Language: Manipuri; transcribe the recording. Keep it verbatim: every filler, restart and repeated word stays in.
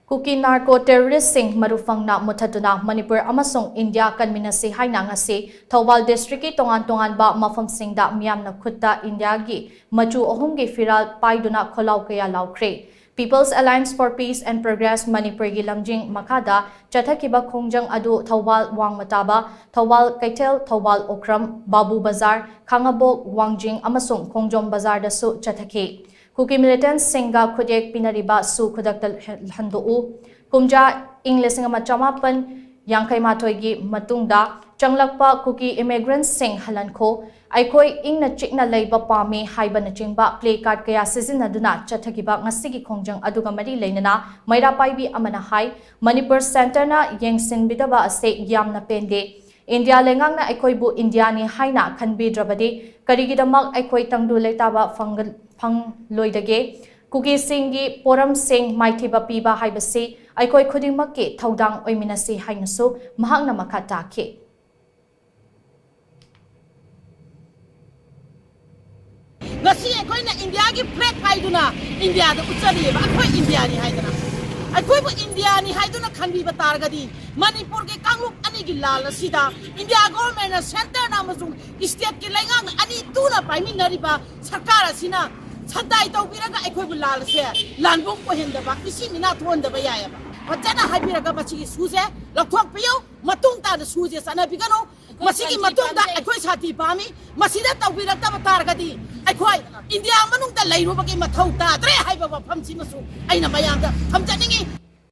ꯀꯨꯀꯤ ꯅꯥꯔꯀꯣ ꯇꯦꯔꯣꯔꯤꯁꯁꯤꯡ ꯃꯔꯨꯐꯪꯅ ꯃꯨꯊꯠꯇꯨꯅ ꯃꯅꯤꯄꯨꯔ ꯑꯃꯁꯨꯡ ꯏꯟꯗꯤꯌꯥ ꯀꯟꯃꯤꯟꯅꯁꯤ ꯍꯥꯏꯅ ꯉꯁꯤ ꯊꯧꯕꯥꯜ ꯗꯤꯁꯇ꯭ꯔꯤꯛꯀꯤ ꯇꯣꯉꯥꯟ ꯇꯣꯉꯥꯟꯕ ꯃꯐꯝꯁꯤꯡꯗ ꯃꯤꯌꯥꯝꯅ ꯈꯨꯠꯇ ꯏꯟꯗꯤꯌꯥꯒꯤ ꯃꯆꯨ ꯑꯍꯨꯝꯒꯤ ꯐꯤꯔꯥꯜ ꯄꯥꯏꯗꯨꯅ ꯈꯣꯜꯂꯥꯎ ꯀꯌꯥ ꯂꯥꯎꯈ꯭ꯔꯦ꯫ People's Alliance for Peace and Progress ꯃꯅꯤꯄꯨꯔꯒꯤ ꯂꯝꯖꯤꯡ ꯃꯈꯥꯗ ꯆꯠꯊꯈꯤꯕ ꯈꯣꯡꯖꯪ ꯑꯗꯨ ꯊꯧꯕꯥꯜ ꯋꯥꯡꯃ ꯇꯥꯕ ꯊꯧꯕꯥꯜ ꯀꯩꯊꯦꯜ, ꯊꯧꯕꯥꯜ ꯑꯣꯀ꯭ꯔꯝ, ꯕꯥꯕꯨ ꯕꯖꯥꯔ, ꯈꯥꯉꯕꯣꯛ, ꯋꯥꯡꯖꯤꯡ ꯑꯃꯁꯨꯡ ꯈꯣꯡꯖꯣꯝ ꯕꯖꯥꯔꯗꯁꯨ ꯆꯠꯊꯈꯤ꯫ ꯀꯨꯀꯤ ꯃꯤꯂꯤꯇꯦꯟꯠꯁꯤꯡꯒ ꯈꯨꯠꯌꯦꯛ ꯄꯤꯅꯔꯤꯕ ꯁꯨ ꯈꯨꯗꯛꯇ ꯍꯟꯗꯣꯛꯎ, ꯀꯨꯝꯖꯥ ꯏꯪ ꯂꯤꯁꯤꯡ ꯑꯃ ꯆꯃꯥꯄꯟ ꯌꯥꯡꯈꯩ ꯃꯥꯊꯣꯏꯒꯤ ꯃꯇꯨꯡꯗ ꯆꯪꯂꯛꯄ ꯀꯨꯀꯤ ꯏꯃꯤꯒ꯭ꯔꯦꯟꯠꯁꯤꯡ ꯍꯜꯍꯟꯈꯣ, ꯑꯩꯈꯣꯏ ꯏꯪꯅ ꯆꯤꯛꯅ ꯂꯩꯕ ꯄꯥꯝꯃꯤ ꯍꯥꯏꯕꯅꯆꯤꯡꯕ ꯄ꯭ꯂꯦ ꯀꯥꯔꯗ ꯀꯌꯥ ꯁꯤꯖꯤꯟꯅꯗꯨꯅ ꯆꯠꯊꯈꯤꯕ ꯉꯁꯤꯒꯤ ꯈꯣꯡꯖꯪ ꯑꯗꯨꯒ ꯃꯔꯤ ꯂꯩꯅꯅ ꯃꯩꯔꯥ ꯄꯥꯏꯕꯤ ꯑꯃꯅ ꯍꯥꯏ, ꯃꯅꯤꯄꯨꯔ ꯁꯦꯟꯇꯔꯅ ꯌꯦꯡꯁꯤꯟꯕꯤꯗꯕ ꯑꯁꯤ ꯌꯥꯝꯅ ꯄꯦꯟꯗꯦ꯫ ꯏꯟꯗꯤꯌꯥ ꯂꯩꯉꯥꯛꯅ ꯑꯩꯈꯣꯏꯕꯨ ꯏꯟꯗꯤꯌꯥꯅꯤ ꯍꯥꯏꯅ ꯈꯟꯕꯤꯗ꯭ꯔꯕꯗꯤ ꯀꯔꯤꯒꯤꯗꯃꯛ ꯑꯩꯈꯣꯏ ꯇꯪꯗꯨ ꯂꯩꯇꯥꯕ ꯐꯪꯒ-, ꯐꯪꯂꯣꯏꯗꯒꯦ? ꯀꯨꯀꯤꯁꯤꯡꯒꯤ ꯄꯣꯔꯝꯁꯤꯡ ꯃꯥꯏꯊꯤꯕ ꯄꯤꯕ ꯍꯥꯏꯕꯁꯤ ꯑꯩꯈꯣꯏ ꯈꯨꯗꯤꯡꯃꯛꯀꯤ ꯊꯧꯗꯥꯡ ꯑꯣꯏꯃꯤꯟꯅꯁꯤ ꯍꯥꯏꯅꯁꯨ ꯃꯍꯥꯛꯅ ꯃꯈꯥ ꯇꯥꯈꯤ꯫ ꯉꯁꯤ ꯑꯩꯈꯣꯏꯅ ꯏꯟꯗꯤꯌꯥꯒꯤ ꯐ꯭ꯂꯦꯒ ꯄꯥꯏꯗꯨꯅ ꯏꯟꯗꯤꯌꯥꯗ ꯎꯠꯆꯔꯤꯑꯕ, ꯑꯩꯈꯣꯏ ꯏꯟꯗꯤꯌꯥꯅꯤ ꯍꯥꯏꯗꯅ꯫ ꯑꯩꯈꯣꯏꯕꯨ ꯏꯟꯗꯤꯌꯥꯅꯤ ꯍꯥꯏꯗꯨꯅ ꯈꯟꯕꯤꯕ ꯇꯥꯔꯒꯗꯤ ꯃꯅꯤꯄꯨꯔꯒꯤ ꯀꯥꯡꯂꯨꯞ ꯑꯅꯤꯒꯤ ꯂꯥꯜ ꯑꯁꯤꯗ ꯏꯟꯗꯤꯌꯥ ꯒꯣꯚꯔꯟꯃꯦꯟꯠꯅ, ꯁꯦꯟꯇꯔꯅ ꯑꯃꯁꯨꯡ ꯁ꯭ꯇꯦꯠꯀꯤ ꯂꯩꯉꯥꯛꯅ ꯑꯅꯤ ꯇꯨꯅ ꯄꯥꯏꯃꯤꯟꯅꯔꯤꯕ ꯁꯔꯀꯥꯔ ꯑꯁꯤꯅ ꯁꯟꯗꯥꯏ ꯇꯧꯕꯤꯔꯒ ꯑꯩꯈꯣꯏꯕꯨ ꯂꯥꯜ ꯑꯁꯦ ꯂꯥꯟꯕꯨꯡ ꯑꯣꯏꯍꯟꯗꯕ, ꯃꯤꯁꯤ ꯃꯤꯅꯥ ꯊꯣꯛꯍꯟꯗꯕ ꯌꯥꯏꯑꯕ꯫ ꯐꯖꯅ ꯍꯥꯏꯕꯤꯔꯒ ꯃꯁꯤꯒꯤ ꯁꯨꯁꯦ ꯂꯧꯊꯣꯛꯄꯤꯌꯨ, ꯃꯇꯨꯡ ꯇꯥꯅ ꯁꯨꯁꯦ ꯆꯠꯅꯕꯤꯒꯅꯨ꯫ ꯃꯁꯤꯒꯤ ꯃꯇꯨꯡꯗ ꯑꯩꯈꯣꯏ ꯁꯥꯟꯇꯤ ꯄꯥꯝꯃꯤ꯫ ꯃꯁꯤꯗ ꯇꯧꯕꯤꯔꯛꯇꯕ ꯇꯥꯔꯒꯗꯤ ꯑꯩꯈꯣꯏ ꯏꯟꯗꯤꯌꯥ ꯃꯅꯨꯡꯗ ꯂꯩꯔꯨꯕꯒꯤ ꯃꯊꯧ ꯇꯥꯗ꯭ꯔꯦ ꯍꯥꯏꯕ ꯋꯥꯐꯝꯁꯤꯃꯁꯨ ꯑꯩꯅ ꯃꯌꯥꯝꯗ ꯊꯝꯖꯅꯤꯡꯏ꯫